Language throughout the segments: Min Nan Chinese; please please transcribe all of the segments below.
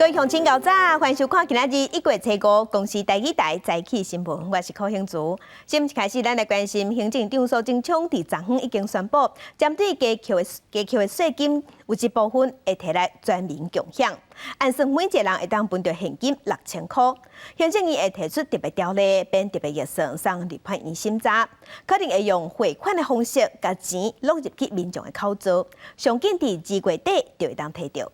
各位鄉親𠢕早，歡迎收看今仔日1月初5公視台語台早起新聞，我是柯興竹。新聞開始，咱來關心行政長蘇貞昌佇昨昏已經宣布，針對加扣的稅金有一部分會提來全民共享，按算每一個人會當分著現金6000箍。行政院會提出特別條例，編特別預算送立法院審查，可能會用匯款的方式，共錢落入去民眾的口袋，上緊佇2月底就會當提著。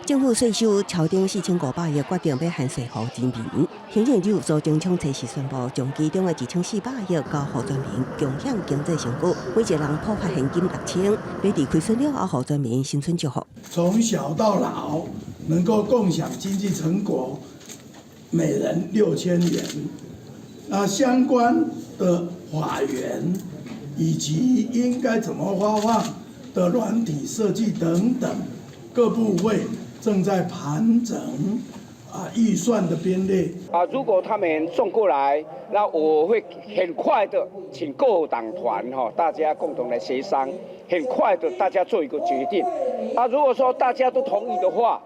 政府稅收超頂4500億，決定欲還稅予人民。行政院長蘇貞昌初時宣布，將其中的1400億交予全民共享經濟成果，每一個人普發現金六千，欲佇開春了後予全民新春祝福。從小到老能夠共享經濟成果，每人6000元。那相關的法源以及應該怎麼發放的軟體設計等等，各部會正在盤整預算的編列。如果他們送過來，那我會很快的請各黨團哈，大家共同來協商，很快的大家做一個決定。如果說大家都同意的話，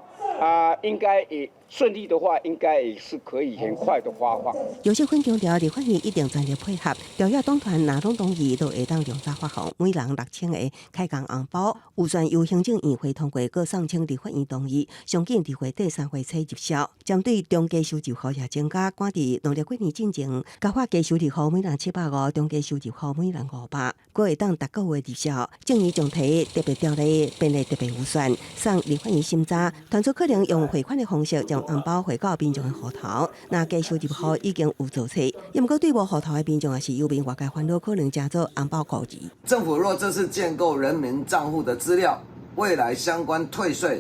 應該也順利的話，應該也是可以很快的發放。游錫堃強調，立法院一定全力配合，朝野黨團若攏同意，就會當量早發放每人六千個開工紅包。預算由行政院會通過，閣送請立法院同意，上緊2月底3月初入校。針對中低收入戶也增加，趕佇農曆過年進前，加發低收入戶每人750，中低收入戶每人500，閣會當逐個月入校。政院將提特別條例，編列特別預算，送立法院審查，傳出可能用匯款的方式將紅包匯到民眾的戶頭。若低收入戶已經有做冊，毋過對無戶頭的民眾也是有民外界煩惱，可能成做紅包孤兒。政府若這次建構人民賬戶的資料，未來相關退稅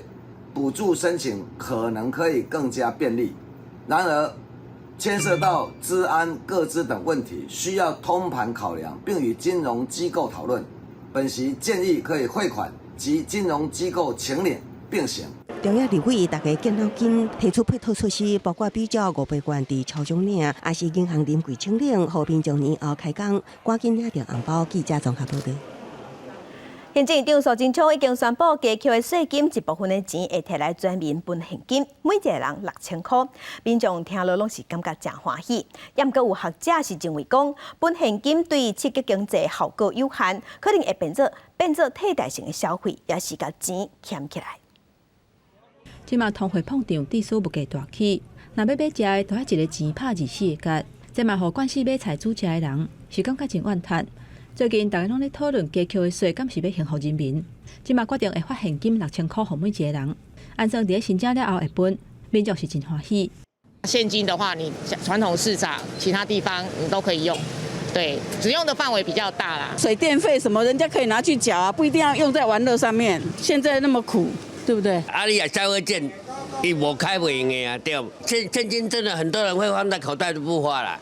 補助申請可能可以更加便利。然而，牽涉到資安、個資等問題，需要通盤考量，並與金融機構討論。本席建議可以匯款及金融機構請領並行。中央立委大家見腦筋，提出配套措施，包括比照五倍券佇超商領，抑是銀行臨櫃請領，予民眾年後開工，趕緊領著紅包。記者綜合報道。行政長蘇貞昌已經宣布，加扣的稅金一部分的錢會提來全民分現金，每一個人六千箍。民眾聽了攏是感覺誠歡喜。也毋過有學者是認為講，分現金對刺激經濟效果有限，可能會變做替代性的消費，抑是共錢儉起來。這馬通貨膨脹，致使物價大起，若欲買食的，都愛一个錢拍24個結。這嘛予慣勢買菜煮食的人是感覺真怨嘆。最近大家攏咧討論加扣的稅，敢是欲幸福人民？這馬決定會發現金六千箍予每一個人，按算佇咧申請了後會分，民眾是真歡喜。現金的話，你傳統市場、其他地方你都可以用，對，使用的範圍比較大啦。水電費什麼，人家可以拿去繳啊，不一定要用在玩樂上面。現在那麼苦，對不對？啊，你也消費券，伊無開袂用的啊，對。現金真的很多人會放在口袋都不花啦。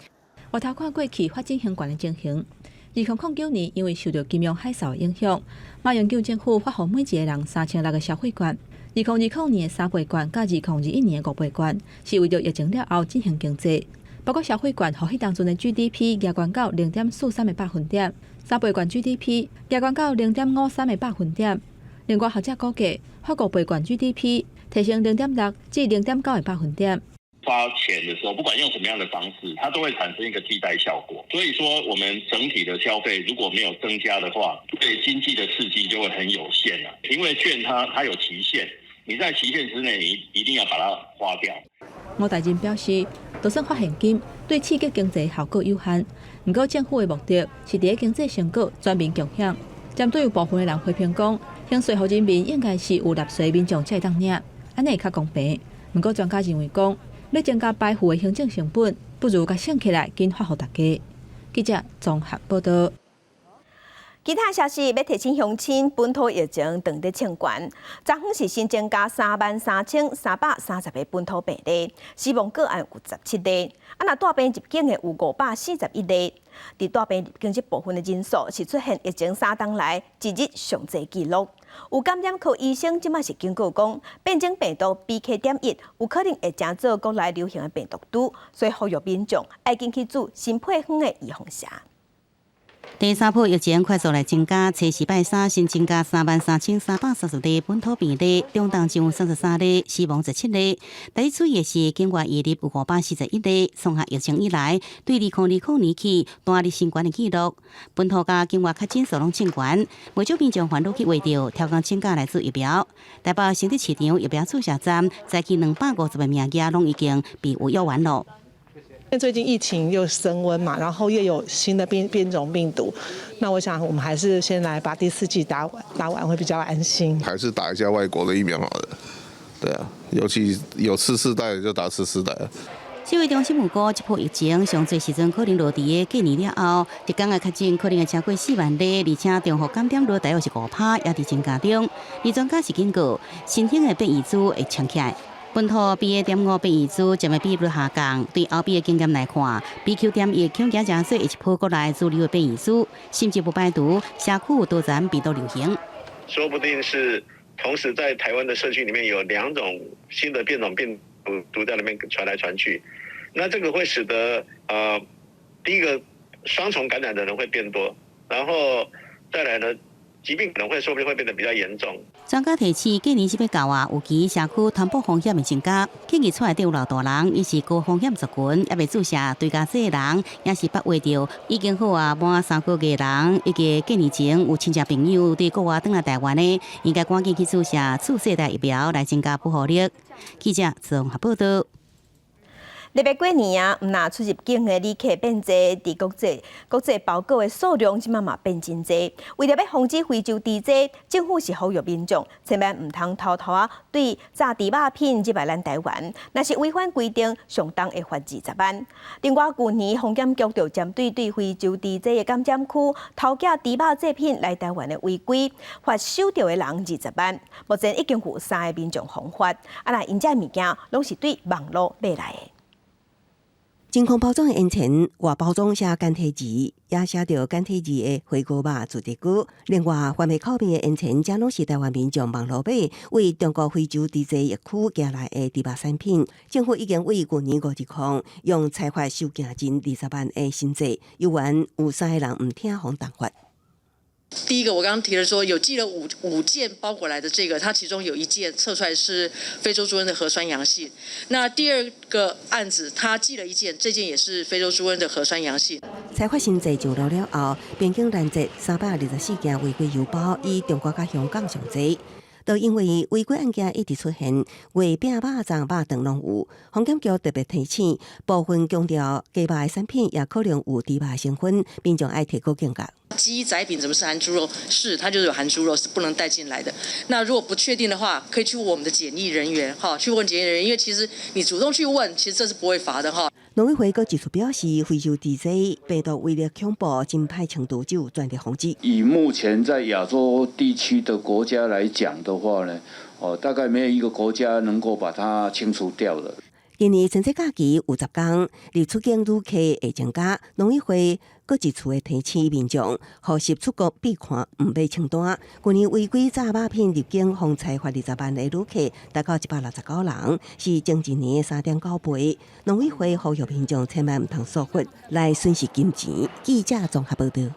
回頭看過去發展還懸的情形，2009年因為受著金融海嘯的影響，馬英九政府發予每一個人3600個消費券。2020年的3倍券，佮2021年的5倍券，是為著疫情了後振興經濟。包括消費券，予彼當陣的 GDP 加懸到0.43個百分點，三倍券 GDP 加懸到0.53個百分點。另外學者估計，發五倍券 GDP 提升0.6至0.9個百分點。發錢的時候，不管用什麼樣的方式，它都會產生一個替代效果。所以說，我們整體的消費如果沒有增加的話，對經濟的刺激就會很有限啦。因為券它有期限，你在期限之內，你一定要把它花掉。吳大任表示，就算發現金，對刺激經濟效果有限。毋過政府的目的是佇咧經濟成果全民共享。針對有部分的人批評講，還稅予人民應該是有納稅民眾才會當領，按呢會較公平。毋過專家認為講，欲增加排富的行政成本，不如共省起來，緊發予大家。記者綜合報道。其他消息欲提醒鄉親，本土疫情當咧衝懸，昨昏是新增加33,330個本土病例，死亡個案有17例。啊，若帶病入境的有541例。佇帶病入境這部分的人數是出現疫情3冬來一日上濟紀錄。有感染科醫生這馬是警告講，變種病毒 BK.1有可能會成做國內流行的病毒株，所以呼籲民眾愛緊去注心肺遠的預防射。第三波疫情快速來增加，初四拜三新增加33,330例本土病例，中重症33例，死亡17例。特別注意的是，境外移入有541例，創下疫情以來對2020年起單日新懸的紀錄。本土佮境外確診數攏正懸，袂少民眾煩惱去畫著，刁工請假來注疫苗。台北新竹市場疫苗注射站，早起250個名額攏已經被預約完囉。最近疫情又升溫嘛，然後又有新的變種病毒，那我想我們還是先來把第四劑打完，打完會比較安心。還是打一下外國的疫苗好了，對啊，尤其有次世代就打次世代。指揮中心預估，這波疫情上濟時陣可能落佇個過年了後，一工的確診可能會超過4萬例，而且中和感染率大約是5%，也佇增加中。而專家是警告，新興的變異株會衝起來。本土 BA.5變異株將會比率下降，對歐美的經驗來看，BQ.1恐驚誠濟會一波國內主流的變異株，甚至不排除社區多層病毒流行。說不定是同時在台灣的社區裡面有兩種新的變種病毒在那邊傳來傳去，那這個會使得第一個雙重感染的人會變多，然後再來呢，疾病可能會說不定會變得比較嚴重。專家提醒，過年是欲到啊，尤其社區傳播風險會增加，建議厝內底有老大人，伊是高風險族群，猶未注射追加劑的人，也是捌畫著已經好啊滿3個月的人，以及過年前有親戚朋友對國外轉來台灣的，應該趕緊去注射次世代疫苗來增加保護力。記者綜合報道。特別過年啊，毋若出入境的旅客變濟，佇國際包裹的數量這馬嘛變真濟。為著欲防止非洲豬瘟，政府是呼籲民眾千萬毋通偷偷仔對炸豬肉品入來咱台灣，若是違反規定，上重會罰20萬。另外，舊年防檢局就針對對非洲豬瘟的感染區偷寄豬肉製品來台灣的違規，罰收著的人20萬。目前已經有三个民眾予罰，啊，若𪜶這物件攏是對網路買來的。真空包裝的煙腸，外包裝寫簡體字，也寫著簡體字的火鍋肉做地糕。另外，番麥口味的煙腸，這攏是台灣民眾網路買，對中國非洲豬瘟疫區寄來的豬肉產品。政府已經對舊年五二空用裁罰收件人20萬的新制，猶原有三个人毋聽予重罰。第一個，我剛剛提了說有寄了五件包裹來的這個，它其中有一件測出來是非洲豬瘟的核酸陽性。那第二個案子，他寄了一件，這件也是非洲豬瘟的核酸陽性。裁罰新制上路了後，邊境攔截324件違規郵包，以中國佮香港上濟。都因為違規案件一直出現，月餅、肉粽、肉腸攏有。防檢局特別提醒，部分強調雞肉的產品也可能有豬肉成分，民眾愛提高警覺。雞仔餅怎麼是含豬肉？是，它就是有含豬肉，是不能帶進來的。那如果不確定的話，可以去問我們的檢疫人員，哈，去問檢疫人員，因為其實你主動去問，其實這是不會罰的，哈。農委會閣指出表示，非洲豬瘟病毒威力恐怖，真歹程度就全力防止。以目前在亞洲地區的國家來講的話呢，哦，大概沒有一個國家能夠把它清除掉的。今年春節假期有10工，離出境旅客會增加，農委會閣一次的提醒民眾，予實出國必看毋買清單。舊年違規炸肉品入境，予裁罰20萬的旅客，達到169人，是前一年的3.9倍。農委會呼籲民眾千萬毋通疏忽，來損失金錢。記者綜合報道。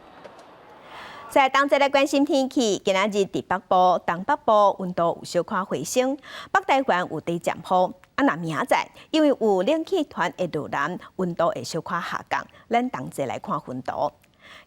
在當節來關心天氣，今仔日佇北部、東北部溫度有小可回升，北台灣有短暫雨。啊，若明仔載，因為有冷氣團會落南，溫度會小可下降。咱同齊來看溫度。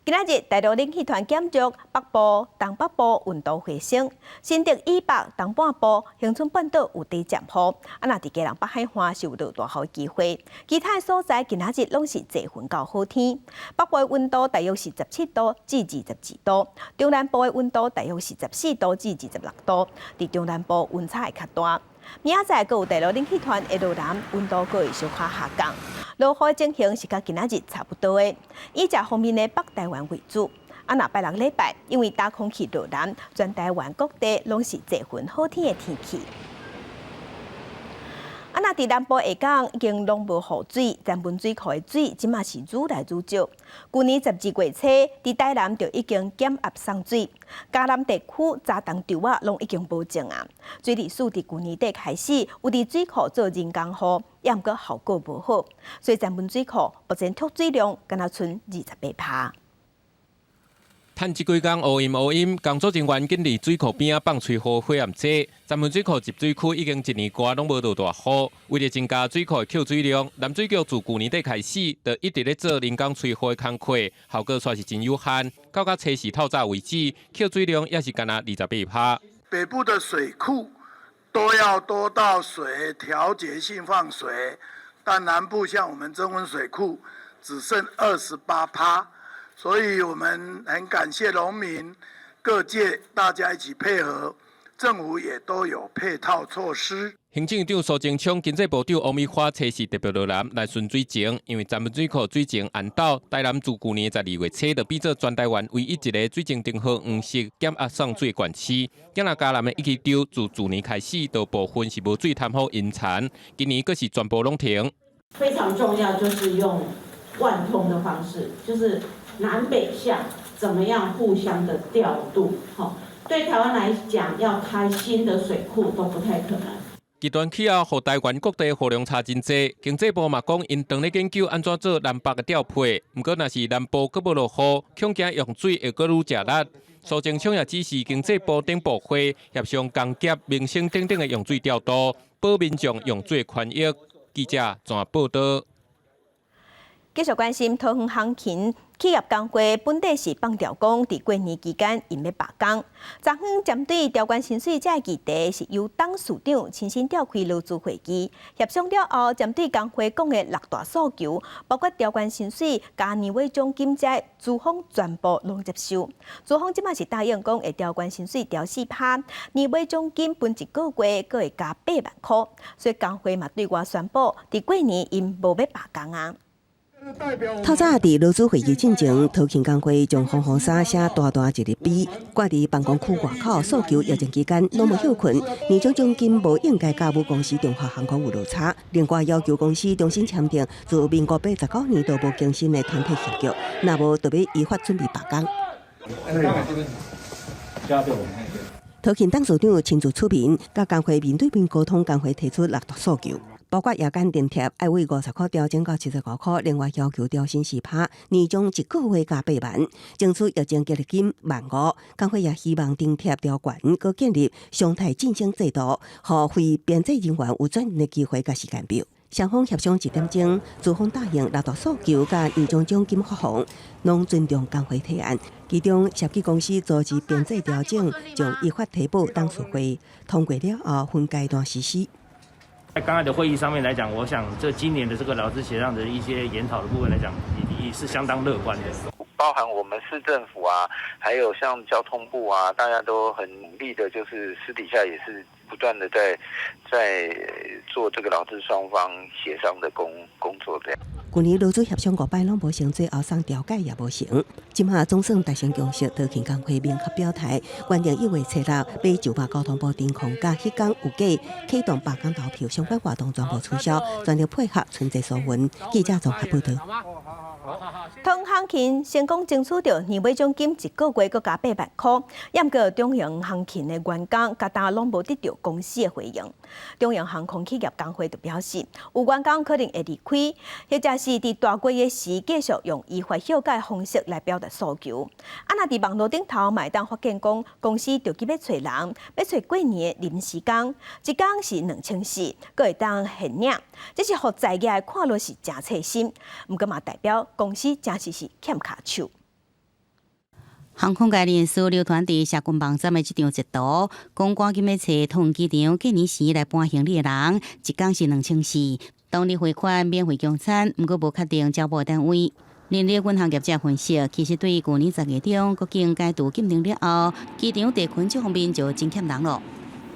今仔日大陸冷氣團減弱，北部、東北部溫度回升，新竹以北、東半部、恆春半島有短暫雨。啊，若佇基隆北海岸是有落大雨機會。其他所在今仔日攏是濟雲到好天。北部的溫度大約是17度至22度，中南部的溫度大約是14度至26度。佇中南部溫差會較大。明仔載閣有大陸冷氣團會落南，溫度閣會小可下降。落雨的情形是佮今仔日差不多的，以食方面的北台灣為主。啊，若拜六禮拜，因為大空氣落南，全台灣各地攏是濟雲好天的天氣。啊，若佇南部下港已經攏無雨水，曾文水庫的水這馬是愈來愈少。舊年12月初，佇台南就已經減壓送水，嘉南地區早冬稻仔攏已經無種啊。水利署佇舊年底開始有佇水庫做人工雨，也毋過效果無好，所以曾文水庫目前蓄水量敢若賰28%。趁這幾工烏陰烏陰，工作人員緊佇水庫邊仔放催雨火焰劑。三分水庫集水區已經一年外攏無落大雨，為著增加水庫的蓄水量，南水局自舊年底開始就一直咧做人工催雨的工課，效果煞是真有限。到甲初四透早為止，蓄水量也是干焦28%。北部的水庫都要多到水調節性放水，但南部像我們曾文水庫只剩28%。所以我們很感謝農民、各界大家一起配合，政府也都有配套措施。行政長蘇貞昌、經濟部長王美花初四特別落南來巡水情，因為三分水庫水情暗斗，台南自舊年12月初就變做全台灣唯一一個水情燈號黃色減壓送水的縣市。今仔嘉南的一支州自去年開始就部分是無水貪好淹田，今年閣是全部攏停。非常重要，就是用貫通的方式，就是南北向怎麼樣互相的調度？吼，對台灣來講，要開新的水庫都不太可能。極端氣候予台灣各地雨量差真濟，經濟部嘛講，𪜶當咧研究按怎做南北的調配。毋過，若是南部閣無落雨，恐驚用水會閣愈食力。蘇貞昌也指示經濟部等部會協商工業、民生等等的用水調度，保民眾用水權益。記者綜合報導。繼續關心桃園航勤企業工會本底是放調工，佇過年期間𪜶欲罷工。昨昏針對調懸薪水這个議題，是由董事長親身召開勞資會議協商了後，針對工會講的六大訴求，包括調懸薪水、加年尾獎金這資方全部攏接受。資方這馬是答應講會調懸薪水調4%，年尾獎金分一個月閣會加8萬箍。所以工會嘛對外宣布，佇過年𪜶無欲罷工啊。透早佇勞資會議進前，桃勤工會將紅紅衫寫大大一個 B 掛佇辦公區外口，訴求疫情期間攏無歇睏，年終獎金無應該佮母公司中華航空有落差。另外要求公司重新簽訂自民國89年都無更新的團體協約，若無就欲依法準備罷工。桃勤董事長親自出面，佮工會面對面溝通，工會提出六大訴求。包括夜間津貼愛為50箍調整到75箍，另外要求調薪4%，年終一個月加8萬，爭取疫情激勵金萬5。工會也希望津貼調懸，閣建立常態晉升制度，予非編制人員有轉任的機會佮時間表。雙方協商一點鐘，資方答應六大訴求佮年終獎金發放，攏尊重工會提案。其中涉及公司組織編制調整，將依法提報董事會通過了後，分階段實施。在剛才的會議上面來講，我想這今年的這個勞資協商的一些研討的部分來講，也是相當樂觀的。包含我們市政府啊，還有像交通部啊，大家都很努力的，就是私底下也是不斷的在做這個勞資雙方協商的工作這樣。舊年勞資協商五擺攏無成，最後送調解也無成。這馬總算達成共識，桃勤工會明確表態，原定1月初6欲就罷交通部停礦，佮彼工有計啟動罷工投票相關活動全部取消，全力配合春節疏運。記者綜合報導。桃航勤成功爭取著年尾獎金一個月閣加8萬箍，毋過長榮航勤的員工佮今攏無得著公司的回應。長榮航空企業工會就表示，有員工可能會離開，或者是佇大過月時繼續用依法休假方式來表達訴求。啊，若佇網路頂頭嘛會當發現講，公司著急欲揣人，欲揣過年的臨時工，一工是2400，閣會當現領，這是予在業的看落是誠切心，毋過嘛代表公司真實是欠跤手。航空界人士流傳佇社群網站的這張截圖，講趕緊欲揣桃園機場過年時來搬行李的人，一工是2400，當日匯款免費供餐，毋過無確定招募單位。人力銀行業者分析，其實對舊年10月中國境解除禁令了後，機場地勤這方面就真欠人囉。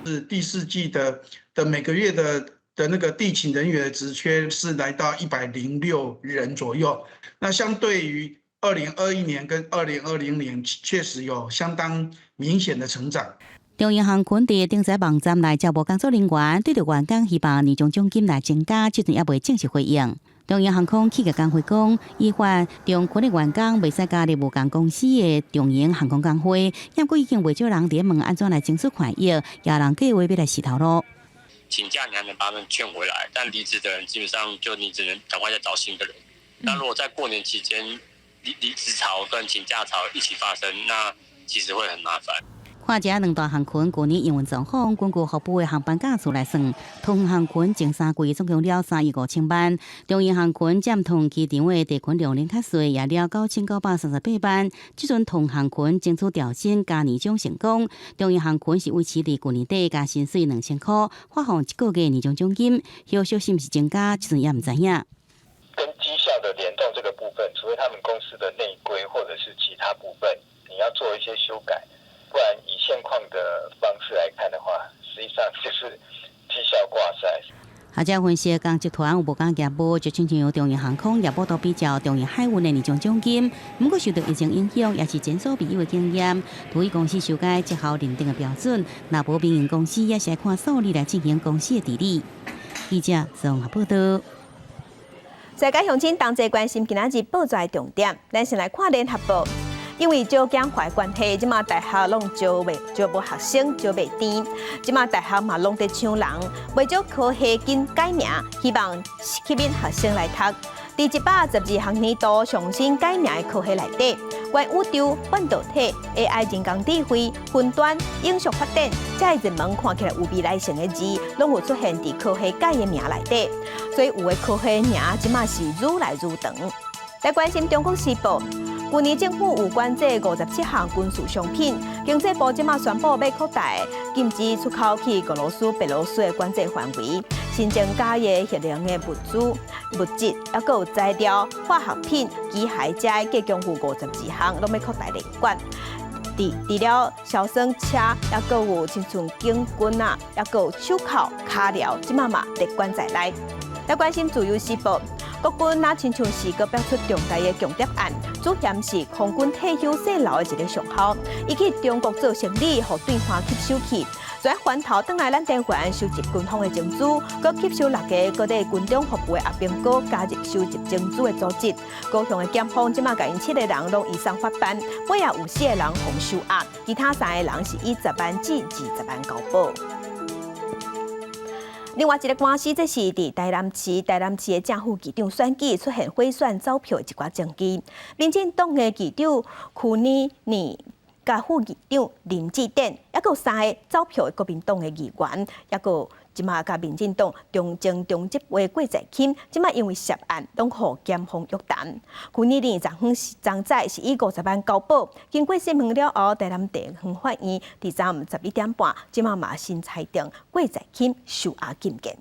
是第四季的每個月的那個地勤人員的職缺是來到106人左右，那相對於2021年跟2020年，確實有相當明顯的成長。長榮航空佇頂載網站內招募工作人員，對著員工希望年終獎金來增加，這陣猶未正式回應。長榮航空企業工會講，依法長群的員工袂使加入無仝公司的長榮航空工會，毋過已經袂少人佇問按怎來爭取權益，也有人計劃欲來試頭路。請假你還能把他們勸回來，但離職的人基本上就你只能趕快再找新的人。那如果在過年期間，離職潮跟請假潮一起發生，那其實會很麻煩。看這兩大航群舊年營運狀況，根據服務的航班架次來算，桃園航群前三季總共了3億5千萬，中榮航群佔桃園機場的地勤量能較細，也了9938萬。這陣桃園航群爭取調薪加年終成功，中榮航群是維持佇舊年底加薪水2000箍，發放一個月年終獎金，後續是毋是增加，這陣也毋知影。跟績效的聯動這個部分，除非他們公司的內規或者是其他部分，你要做一些修改。不然以現況的方式來看的話，實際上就是績效掛帥。學者分析，共集團有無仝業務，就親像長榮航空業務都比照長榮海運的年終獎金，毋過受到疫情影響，也是前所未有的經驗。除非公司修改績效認定的標準，若無民營公司也是愛看數字來進行公司的治理。記者綜合報道。世界鄉親同齊關心今仔日報紙的重點，咱先來看聯合報。因為少子化關係，這馬大學攏招袂招無學生，招袂甜。這馬大學嘛攏佇搶人，袂少科系緊改名，希望吸引學生來讀。佇112學年度上新改名的科系內底，元宇宙、半導體、AI 人工智慧、雲端、永續發展，這些熱門看起來有未來性的字，攏有出現佇科系改的名內底。所以有的科系名這馬是愈來愈長。來關心中國時報。去年政府有管制57項軍事商品，經濟部這馬宣布欲擴大禁止出口去俄羅斯、白羅斯的管制範圍，新增加的核能的物資、物質，抑閣有材料、化學品、機械這些，共有52項，攏欲擴大列管。除了硝酸車，抑閣有親像警棍啊，抑閣有手銬、跤鐐，這馬嘛列管在內。來關心自由時報。國軍若親像是閣爆出重大的共諜案，主嫌是空軍退休姓劉的一个上校，伊去中國做生理，予對岸吸收去，再翻頭轉來咱台灣收集軍方的情資，閣吸收六个閣佇軍中服務的阿兵哥加入收集情資的組織。高雄的檢方這馬共𪜶七个人攏移送法辦，尾仔有四个人予收押，其他三个人是以10萬至20萬交保。另外一个官司，這是佇台南市，台南市的正副議長選舉出現賄選走票的一寡證據。民進黨的議長區年年佮副議長林志典，抑閣有三个走票的國民黨的議員，抑閣這馬佮民進黨中正中執會郭在欽，這馬因為涉案，攏予檢方約談。區年年昨昏是昨早是以50萬交保，經過審問了後，台南地方法院佇昨暗11點半，這馬嘛新裁定郭在欽收押禁見。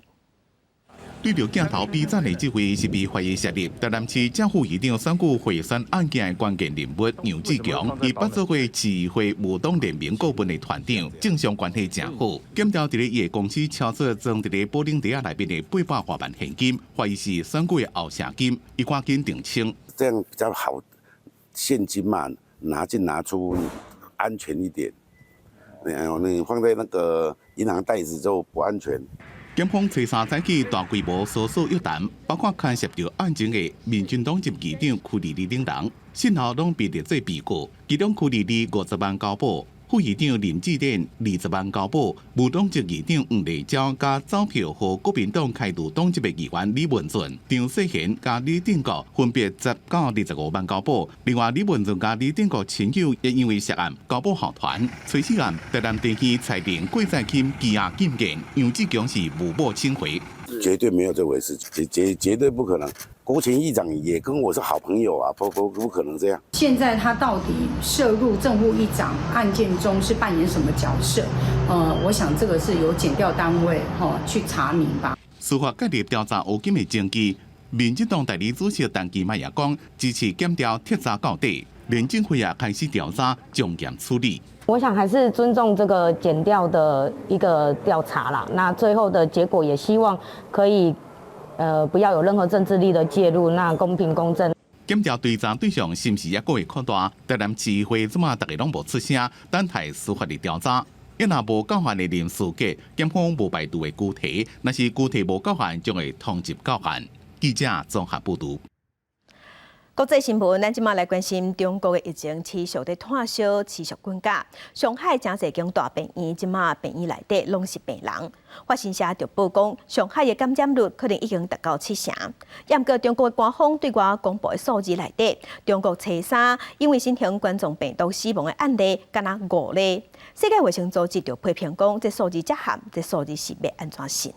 對著鏡頭比讚的這位是被懷疑涉入台南市正副議長選舉賄選案件的關鍵人物楊志強，伊捌做過市議會無黨聯盟顧問的團長，政商關係誠好。檢調佇咧伊的公司抄出裝佇咧保冷袋仔內面的800外萬現金，懷疑是選舉的後謝金，伊趕緊澄清。這樣比較好，現金嘛，拿進拿出安全一點。你放在那個銀行袋子就不安全。檢方初三早起大規模搜索約談，包括牽涉著案情的民進黨籍議長區莉莉等人，訊後攏被列做被告。其中區莉莉50萬交保，副議長林志典20萬交保，無黨籍議長黃麗嬌佮走票予國民黨開除黨籍的議員李文俊、張世賢佮李定國分別10到25萬交保。另外，李文俊佮李定國親友也因為涉案交保候傳。初四案，台南地院裁定郭在欽羈押禁見，楊志強是無報請回。絕對沒有這回事，絕對不可能。郭前議長也跟我是好朋友啊，不可能這樣。現在他到底涉入正副議長案件中是扮演什麼角色？我想這個是由檢調單位去查明吧。司法介入調查烏金的證據，民進黨代理主席陳其邁也講支持檢調徹查到底，廉政會也開始調查，從嚴處理。我想還是尊重這個檢調的一個調查啦。那最後的結果也希望可以，不要有任何政治力的介入，那公平公正。檢調追查對象是毋是猶閣會擴大？台南市議會這馬逐家攏無出聲，等待司法的調查。伊若無告案的林書傑，檢方無排除會拘提，若是拘提無到案，將會通緝到案。記者綜合報導。國際新聞，咱這馬來關心中國的疫情持續咧湠燒，持續滾價。上海誠濟間大病院，這馬病院內底攏是病人。法新社就報講，上海的感染率可能已經達到七成。毋過中國官方對外公布的數字內底，中國初三因為新型冠狀病毒死亡的案例，干焦五例。世界衛生組織就批評講，這數字遮譀，這數字是欲按怎信？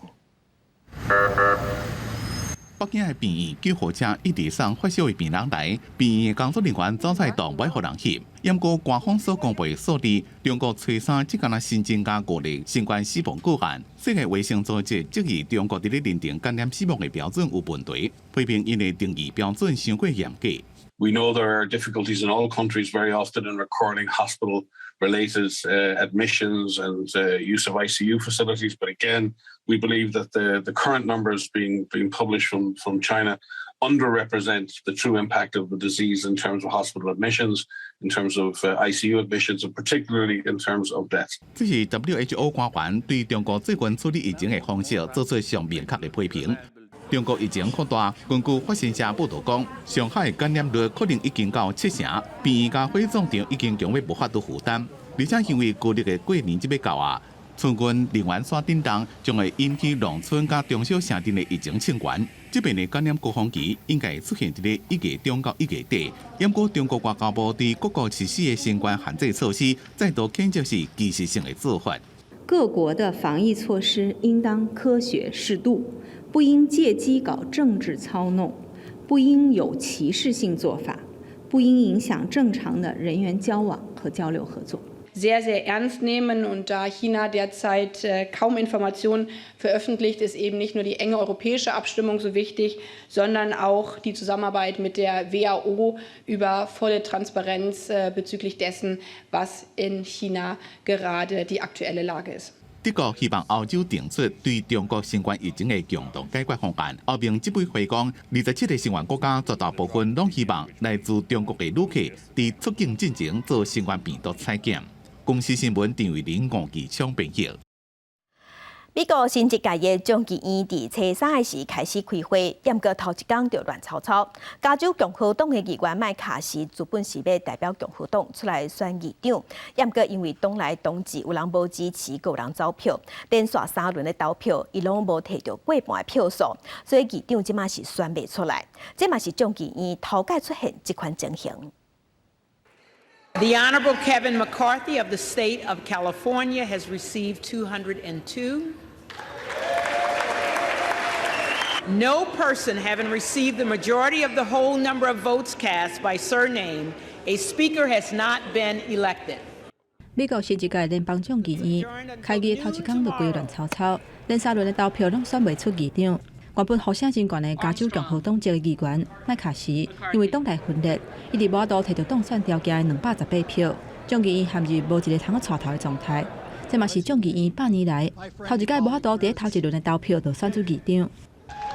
北京的病院救護車一直送發燒的病人來，病院的工作人員走在擋袂予人翕。毋過官方所公布的數字，中國初三只干焦新增加五例新冠死亡個案。世界衛生組織質疑中國佇咧認定感染死亡的標準有問題，批評𪜶的定義標準傷過嚴格。 We know there are difficulties in all countries very often in recording hospital-related admissions and use of ICU facilities. But again, we believe that the current numbers being published from China underrepresent the true impact of the disease in terms of hospital admissions, in terms of ICU admissions, and particularly in terms of deaths. 這是 WHO 官員對中國最近處理疫情的方式做出上明確的批評。中國疫情擴大，根據法新社報導講，上海感染率可能已經到七成，病院佮火葬場已經強欲無法度負擔，而且因為舊曆的過年就欲到啊，春運人員煞振動，將會引起農村佮中小城鎮的疫情衝懸。這邊的感染高峰期應該會出現佇咧1月中到1月底。毋過中國外交部對各國實施的新冠限制措施，再度譴責是歧視性的做法。各國的防疫措施應當科學適度，不應借機搞政治操弄，不應有歧視性做法，不應影響正常的人員交往和交流合作。 Sehr, sehr ernst nehmen. Und da China derzeit kaum Informationen veröffentlicht, ist eben nicht nur die enge europäische Abstimmung so wichtig, sondern auch die Zusammenarbeit mit der WHO über volle Transparenz bezüglich dessen, was in China gerade die aktuelle Lage ist. 德國希望歐洲定出對中國新冠疫情的共同解決方案。歐盟執委會講，27個成員國家絕大部分攏希望來自中國的旅客佇出境進前做新冠病毒採檢。公視新聞陳慧玲、吳繼昌編譯。美國新一屆的眾議院佇初三的時開始開會，毋過頭一工就亂糟糟。加州共和黨的議員麥卡錫原本是欲代表共和黨出來選議長，毋過因為黨內同志有人無支持，閣有人走票，連續三輪的投票，伊攏無提著過半的票數，所以議長這馬是選袂出來。這嘛是眾議院頭擺出現這款情形。 The Honorable Kevin McCarthy of the state of California has received 202. No person having received the majority of the whole number of votes cast by surname, a speaker has not been elected. 美國新一屆聯邦眾議院開議頭一工就規亂糟糟，連三輪的投票攏選袂出議長。原本呼聲真懸的加州共和黨籍議員麥卡錫，因為黨內分裂，一直無法度提著當選條件的218票，眾議院陷入無一个通好帶頭的狀態。這嘛是眾議院100年來頭一擺無法度佇頭一輪的投票就選出議長。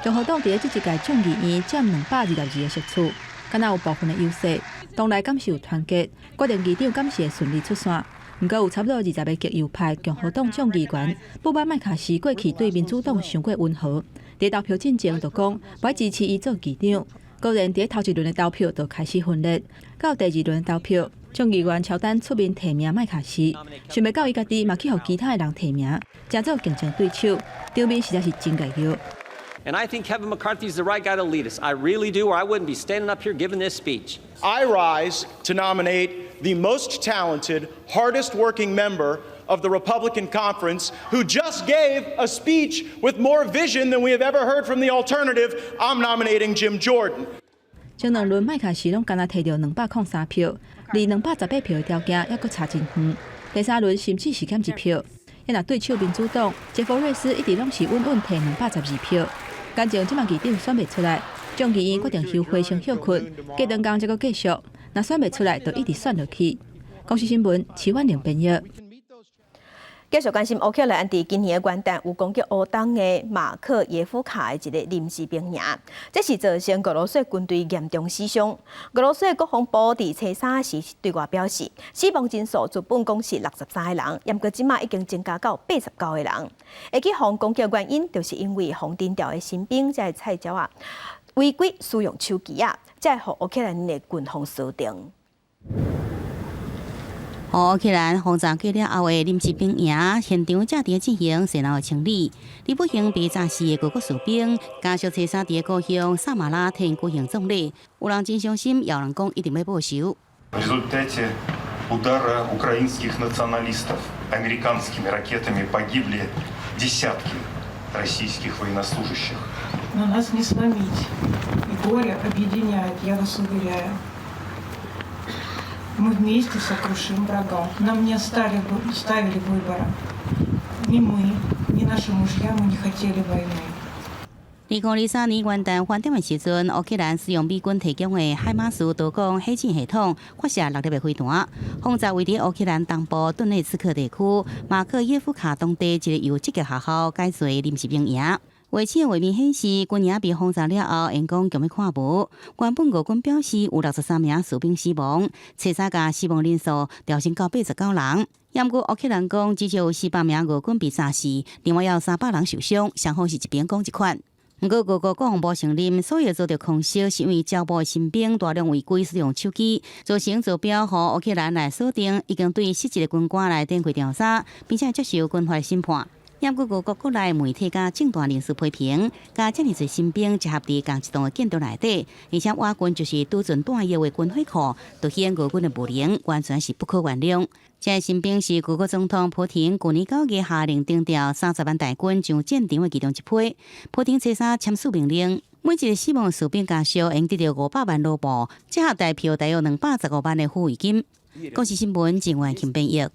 共和黨佇這一屆眾議院佔222個席次，敢若有部分的優勢，黨內敢是有團結，決定議長敢是會順利出線。毋過有差不多20个極右派共和黨眾議員不滿麥卡錫過去對民主黨傷過溫和，佇投票進前就講無愛支持伊做議長。果然佇頭一輪的投票就開始分裂，到第二輪投票，眾議員喬丹出面提名麥卡錫，想袂到伊家己嘛去予其他的人提名，成做競爭對手，場面實在是真𠢕著。 And I think Kevin McCarthy is the right guy to lead us. I really do, or I wouldn't be standing up here giving this speech. I rise to nominate the most talented, hardest working member of the Republican conference who just gave a speech with more vision than we have ever heard from the alternative. I'm nominating Jim Jordan. 前兩輪麥卡錫攏干焦提著203票，離218票的條件猶閣差真遠。第三輪甚至是減一票，若對手民主黨傑弗瑞斯一直攏是穩穩提212票。感情這馬議長選袂出來，眾議院決定休會先歇睏，過兩工才閣繼續。若選袂出來，就一直選落去。公視新聞，徐婉玲編譯。繼續關心烏克蘭佇今年的元旦有攻擊烏東的馬克耶夫卡的一个臨時兵營，這是造成俄羅斯軍隊嚴重死傷。俄羅斯國防部佇初三時對外表示，死亡人數原本講是63個人，毋過這馬已經增加到89個人。會去予攻擊原因，就是因為予徵調的新兵這个菜鳥仔。違規使用手機啊，才會予烏克蘭的軍方鎖定。烏克蘭轟炸過了後的臨時兵營現場正佇進行善後的清理。佇不幸被炸死的俄國士兵，家屬初三佇故鄉薩馬拉提舉行葬禮，有人真傷心，有人講一定欲報仇。 В результате удара украинских националистов американскими ракетами погибли десятки российских военнослужащих. Но нас не сломить. И горе объединяет, я вас уверяю. Мы вместе сокрушим врага. Нам не ставили выбора. Ни мы, ни наши мужья, мы не хотели войны. 2023年元旦歡點的時陣，烏克蘭使用美軍提供的海馬斯多管火箭系統發射六粒的飛彈，轟炸位佇烏克蘭東部頓內茨克地區馬克耶夫卡當地一個由職業學校改造的臨時兵營。衛星畫面顯示，軍營被轟炸了後，煙光強欲看無。原本俄軍表示有63名士兵死亡，初三共死亡人數調升到89人。毋過烏克蘭講，至少有400名俄軍被炸死，另外有300人受傷，雙方是一邊講一款。毋過，俄國國防部承認，所有遭著空襲是因為招募的新兵大量違規使用手機，造成坐標予烏克蘭來鎖定，已經對失職的軍官來展開調查，並且接受軍法審判。毋過，俄國國內媒體佮政壇人士批評，共遮爾濟新兵集合佇仝一棟的建築內底，而且倚近就是儲存彈藥的軍火庫，凸顯俄軍的無能，完全是不可原諒。這个新兵是俄國總統普廷舊年9月下令徵調30萬大軍上戰場的其中一批。普廷初三簽署命令，每一個死亡士兵家屬應得著500萬盧布，折合台票大約215萬的撫慰金。公視新聞鄭婉琴編譯。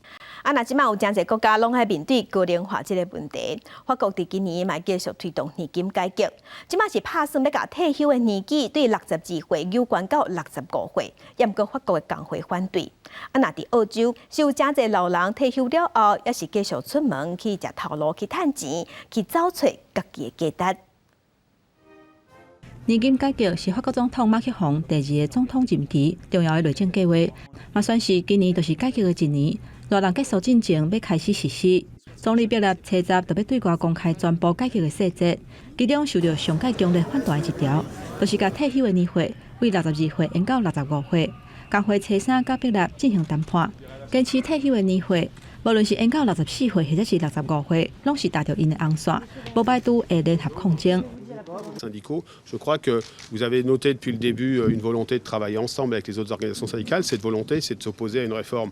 啊，若這馬有誠濟國家攏愛面對高齡化這個問題，法國佇今年嘛繼續推動年金改革。這馬是拍算欲共退休的年紀對62歲延懸到65歲，毋過法國的工會反對。啊，若佇澳洲，是有誠濟老人退休了後，猶是繼續出門去食頭路去趁錢，去找揣家己的價值。年金改革是法國總統馬克宏第二个總統任期重要的內政計劃，嘛宣示今年就是改革的一年。賴人結束進前欲開始實施。總理別列初十就欲對外公開宣布改革的細節，其中受著上蓋強烈反彈的一條，就是共退休的年歲對62歲延到65歲。工會初三佮別列進行談判，堅持退休的年歲，無論是延到64歲或者是65歲，攏是踏著𪜶的紅線，無排除會聯合抗爭。 Syndicaux. Je crois que vous avez noté depuis le début une volonté de travailler ensemble avec les autres organisations syndicales. Cette volonté, c'est de s'opposer à une réforme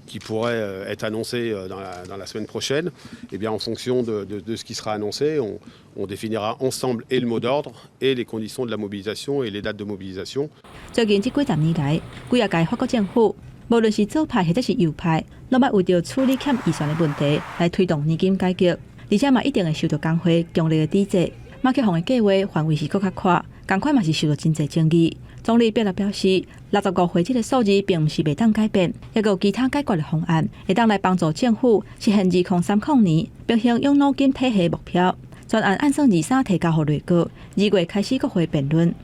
qui pourrait être annoncée dans la semaine prochaine. Et bien, en fonction de ce qui sera annoncé, on définira ensemble et le mot d'ordre et les conditions de la mobilisation et les dates de mobilisation. 最近這幾十年來，幾若屆法國政府，無論是左派或者是右派，攏捌為著處理欠預算的問題來推動年金改革，而且嘛一定會受著工會強烈的抵制。馬克宏的計劃範圍是閣較闊，仝款嘛是受著真濟爭議。總理別列表示，65歲這个數字並毋是袂當改變，猶閣有其他解決的方案，會當來幫助政府實現2030年平衡養老金體系目標。專案按算23提交予內閣，2月開始國會辯論。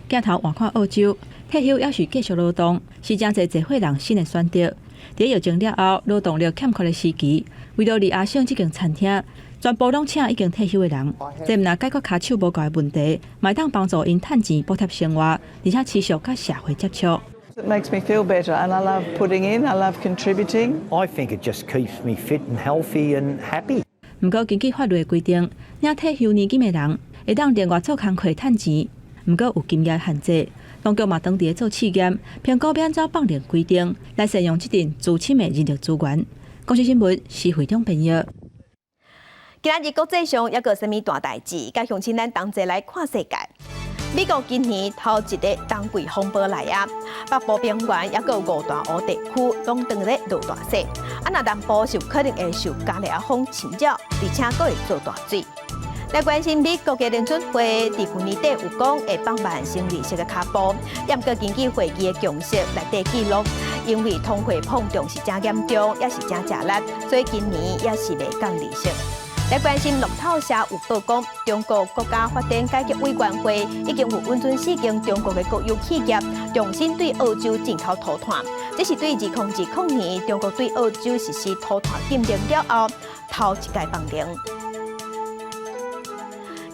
鏡頭換看澳洲，退休猶是繼續勞動，是誠濟濟歲人新的選擇。佇疫情了後，勞動力欠缺的時期，為著佇阿省這間餐廳，全部攏請已經退休的人，這毋但解決跤手無夠的問題，嘛會當幫助𪜶趁錢補貼生活，而且持續佮社會接觸。 It makes me feel better and I love putting in, I love contributing. I think it just keeps me fit and healthy and happy. 毋過根據法律的規定，領退休年金的人會當另外做工課趁錢，毋過有金額限制。當局嘛當佇咧做試驗，評估欲按怎放任規定來善用這陣資深的人力資源。公視新聞施惠中編譯。今仔日國際上猶閣有啥物大代誌？佮鄉親咱同齊來看世界。美國今年頭一个冬季風暴來啊，北部平原猶閣有五大湖地區攏當咧落大雪。啊，若南部是有可能會受加熱風侵擾，而且閣會做大水。來關心美國的聯準會，佇去年底有講會放慢升利息的跤步，毋過根據會議的共識內底記錄，因為通貨膨脹是誠嚴重，也是誠吃力，所以今年也是袂降利息。來關心路透社有報講，中國國家發展改革委員會已經有允准四間中國的國有企業重新對澳洲進口塗炭，這是對2020年中國對澳洲實施塗炭禁令了後頭一擺放行。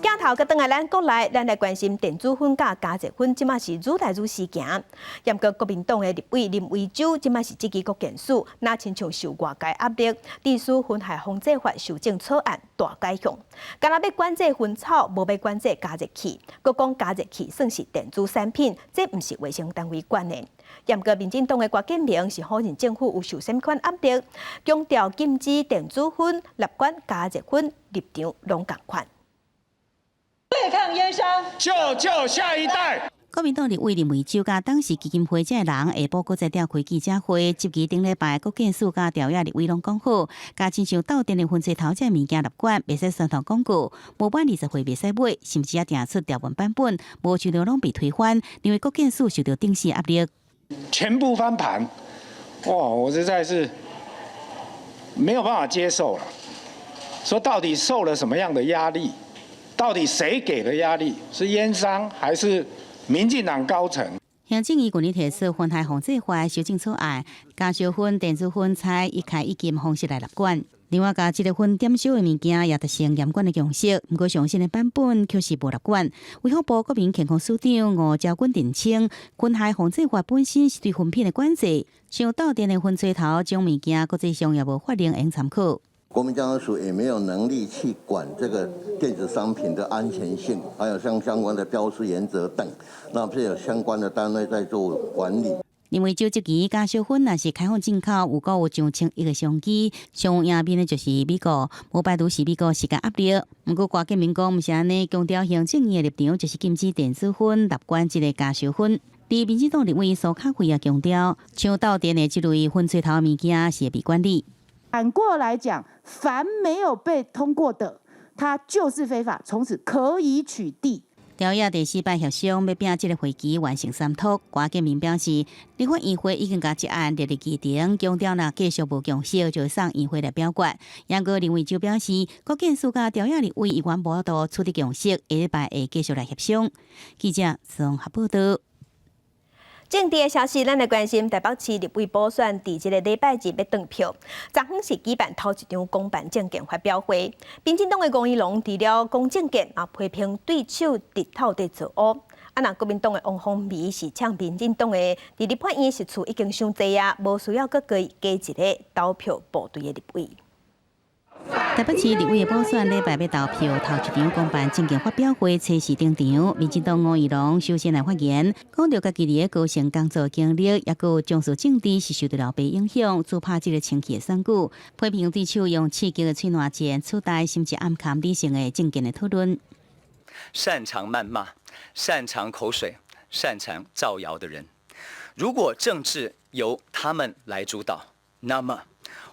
鏡頭頭閣轉來咱國內，咱來關心電子薰佮加熱薰，這馬是愈來愈時行。毋過國民黨的立委林為洲，這馬是質疑國健署，若親像受外界壓力，致使薰害防制法修正草案大改向，干焦欲管制薰草，無欲管制加熱器，閣講加熱器算是電子產品，這毋是衛生單位管的。毋過民進黨的郭建明是否認政府有受啥物款壓力，強調禁止電子薰、納管加熱薰立場攏仝款。對抗煙商，救救下一代。國民黨立委林為洲佮董事基金會這个人下晡閣再召開記者會，質疑頂禮拜國健署佮朝野立委攏講好，共親像鬥電的薰吹頭這物件納管，袂使宣傳廣告，無滿20歲袂使買，甚至也訂出條文版本，無想著攏被推翻，認為國健署受到頂死壓力。全部翻盤，哇！我實在是沒有辦法接受了。說到底受了什麼樣的壓力？到底誰給的壓力？是煙商還是民進黨高層？行政院舊年提出薰害防制法修正草案，加燒薰、電子薰採一開一禁方式來納管。另外，共這個薰點燒的物件也達成嚴管的共識，毋過上新的版本卻是無納管。衛福部國民健康署長吳釗珺澄清，薰害防制法本身是對薰品的管制，像鬥電的薰吹頭這種物件，國際上也無法令會參考。國民健康署也沒有能力去管這個電子商品的安全性，還有相相關的標示原則等，那是有相關的單位在做管理。因為就這期加燒薰若是開放進口，有夠有上千億的商機，上有贏面的就是美國，無排除是美國施加壓力。毋過郭建明講，毋是按呢，強調行政院的立場就是禁止電子薰、納管這个加燒薰。佇民進黨立委蘇巧慧也強調，像鬥電的這類薰吹頭物件是會被管理。反過來講，凡沒有被通過的，它就是非法，從此可以取締。朝野第四擺協商，欲拚這个會期完成三讀。郭建明表示，立法院會已經共這案列入議程，強調若繼續無共識，就送院會來表決。毋過林為洲表示，國健署佮朝野立委依然無法度取得共識，下禮拜會繼續來協商。記者綜合報道。政治的消息，咱來關心台北市立委補選，佇這个禮拜日欲斷票。昨昏是舉辦頭一場公辦政見發表會，民進黨的吳怡農除了講政見，嘛批評對手日頭佇造烏。啊，若國民黨的王鴻薇是嗆民進黨的，佇立法院席次已經傷濟啊，無需要閣加一个投票部隊的立委。台北市立委的補選禮拜欲投票，頭一場公辦政見發表會，初四登場。民進黨吳怡農首先來發言，講著家己佇高雄工作經歷，抑閣有從事政治是受著老爸影響，主拍這个清氣的選舉，批評對手用刺激的喙瀾戰取代，甚至暗崁理性的政見的討論。擅長謾罵、擅長口水、擅長造謠的人，如果政治由他們來主導，那麼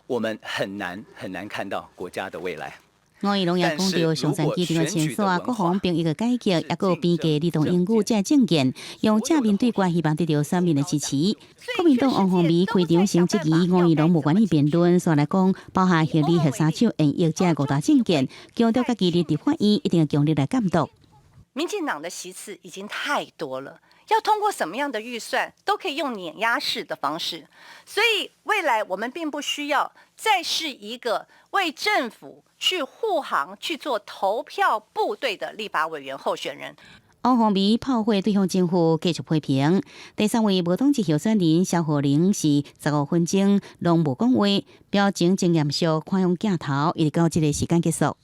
我們很難很難看到國家的未來。吳怡農也講著上層基層的清算、國防兵役的改革，抑閣有邊界兒童英語這政見，用正面對決，希望得著選民的支持。國民黨王鴻薇開場先質疑吳怡農無願意辯論，煞來講包含核二核三廠延役這五大政見，強調家己佇立法院一定會強力來監督。民進黨的席次已經太多了，要通過什麼樣的預算都可以用碾壓式的方式，所以未來我們並不需要再是一個為政府去護航、去做投票部隊的立法委員候選人。王鴻薇炮火對向政府繼續批評。第三位無黨籍候選人蕭何玲是15分鐘攏無講話，表情真嚴肅，看向鏡頭，一直到這个時間結束。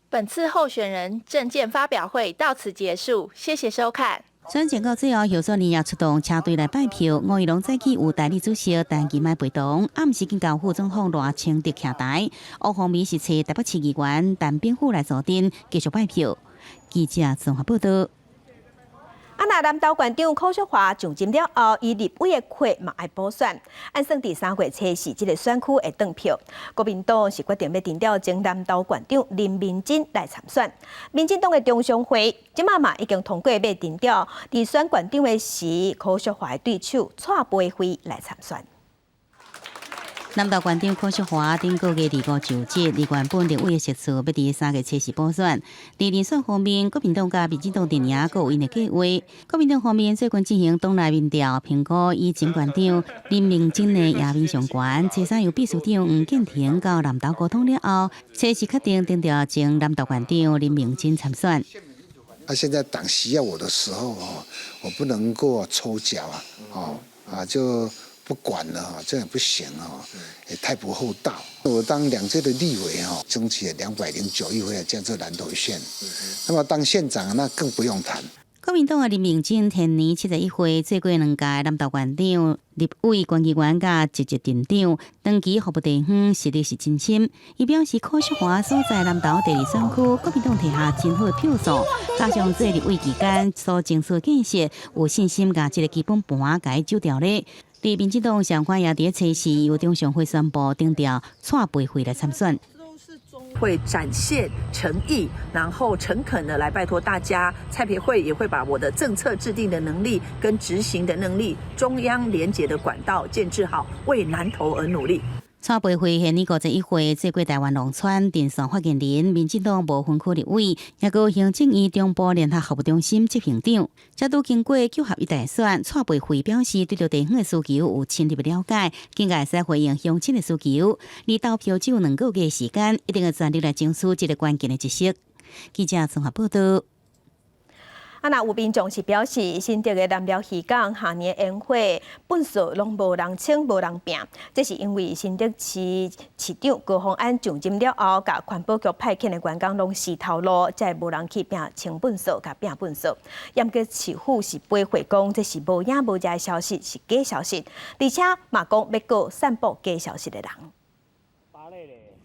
本次候選人政見發表會到此結束，謝謝收看。選戰到最後，候選人也出動車隊來拜票。吳怡農早起有代理主席陳其邁陪同，暗時緊交副總統賴清德徛台。王鴻薇是揣台北市議員陳炳甫來助陣，繼續拜票。記者綜合報道。啊，若南投縣長柯淑華上任了後，伊立委的缺嘛愛補選，按算佇3月初四這个選區會斷票。國民黨是決定欲徵調前南投縣長林明珍來參選。民進黨的中常會這馬嘛已經通過欲徵調佇選縣長的時柯淑華的對手蔡培慧來參選。南投縣長柯淑華頂個月25就職，而原本立委的席次欲佇3月7日補選。佇人選方面，國民黨佮民進黨陣營閣有𪜶的計畫。國民黨方面最近進行黨內民調，評估以前縣長林明溱的贏面上懸。初三由秘書長黃建庭到南投溝通了後，初四確定定調前南投縣長林明溱參選。啊，現在黨需要我的時候哦，我不能夠抽腳啊，哦啊就不管了哈，這樣不行哦，也太不厚道。我當兩屆的立委哈，爭取了209億回來建設南投縣，那麼當縣長那更不用談。國民黨的林明溱現年71歲，做過兩屆南投縣長、立委、縣議員佮一級鎮長，長期服務地方，實力是真深。伊表示，柯淑華所在南投第二選區，國民黨提下真好的票數，加上做立委期間所爭取建設，有信心共這个基本盤共伊守牢咧。佇民進黨相關也佇初四由中常會宣布定調蔡培慧來參選。會展現誠意，然後誠懇的來拜託大家。蔡培慧也會把我的政策制定的能力跟執行的能力，中央連結的管道建置好，為南投而努力。蔡培慧現年51歲，做過台灣農村電線發言人，民進黨無分區立委，也閣行政院中部聯合服務中心執行長。這拄經過九合一大選，蔡培慧表示對著地方的需求有深入的了解，更加會使回應鄉親的需求。離投票只有2個月時間，一定會全力來爭取這个關鍵的一席。記者綜合報道。啊，若有民眾是表示，新竹的南寮漁港跨年煙火糞埽攏無人清、無人拚，這是因為新竹市市長高虹安上任了後，共環保局派遣的員工攏辭頭路，才會無人去拚清糞埽、共拚糞埽。毋過市府是回駁講，這是無影無跡的消息，是假消息，而且嘛講欲告散布假消息的人。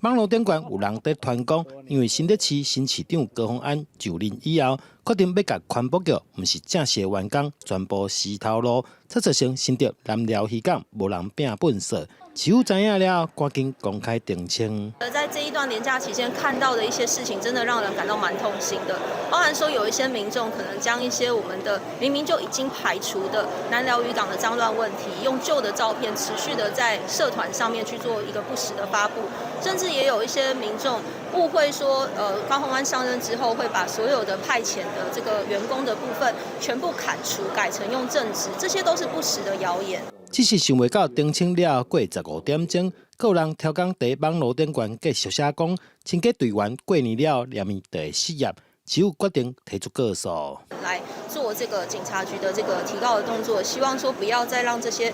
網路頂懸有人佇傳講，因為新竹市新市長高虹安就任以後，決定欲共環保局毋是正式的員工全部辭頭路，才造成新竹南寮漁港無人拚糞埽。市府知影了，趕緊公開澄清。在這一段連假期間看到的一些事情，真的讓人感到蠻痛心的。包含說有一些民眾可能將一些我們的明明就已經排除的南寮漁港的髒亂問題，用舊的照片持續的在社團上面去做一個不實的發布，甚至也有一些民眾誤會說，高虹安上任之後會把所有的派遣的這個員工的部分全部砍除，改成用正職，這些都是不實的謠言。只是想袂到澄清了後過15點鐘，閣有人刁工佇網路頂懸繼續寫講，清潔隊員過年了連咪就會失業，市府決定提出告訴。來做這個警察局的這個提告的動作，希望說不要再讓這些